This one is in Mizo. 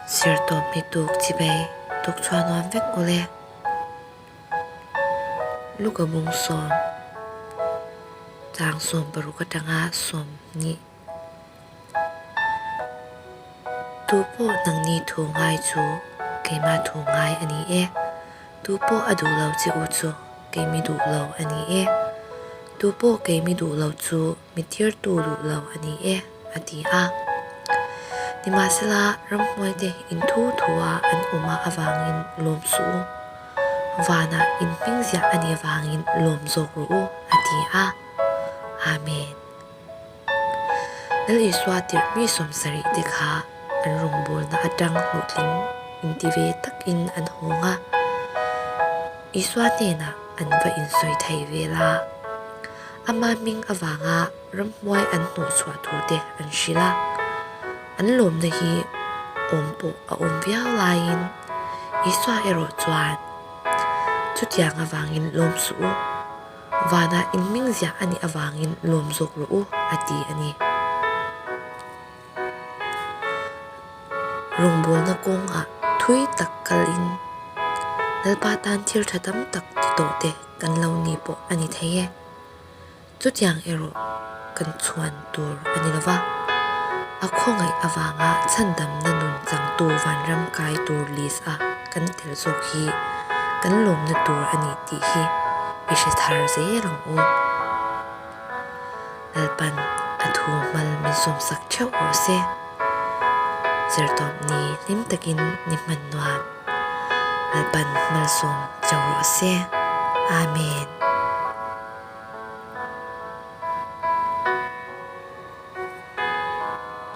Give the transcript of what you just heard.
Zirtawpni tuk chibei tuk chhuah nuam vek ule. Luka bung sawm chang 16 atanga 20. Tu pawh nangni thu ngai chu keima thu ngai a ni e. Tu pawh a duh lo che u chu keimi duh lo a ni e. Tu pawh keimi duh lo chu mi tirtu duh lo a ni e, a ti a. Nimahsela, ramhnuaite in thu thua an awm a avangin lawm suh u. Vanah in hming ziah a nih avangin lawm zawk rawh u, a ti a. Amen. Lal Isua tirh mi 70 te kha an rawngbawlna atang hlawhtling inti ve takin an hawng a, Isua hnenah an va insawi thei vel a. Ama hming avanga ramhnuai an hnawhchhuah thu te an hrilh a, an lawmna hi awm pawh a awm viau laiin Isua erawh chuan, Chutiang avangin lawm suh u. Vanah in hming ziah a nih avangin lawm zawk rawh u, a ti a ni. Rawngbawlna kawngah thui tak kalin Lalpa tan thil tha tam tak ti tawh te kan lo ni pawh a ni thei e. Chutiang erawh kan chhuan tur a ni lova, a khawngaih avanga chhandamna nun changtu vanram kai tur list a kan tel zawk hi kan lawmna tur a ni tih hi i hre thar zel ang u. Lalpan a thu hmal min sawmsak theuh rawh se. Zirtawp ni hlim takin ni hman nuam. Lalpan malsawm cheu rawh se. Amen.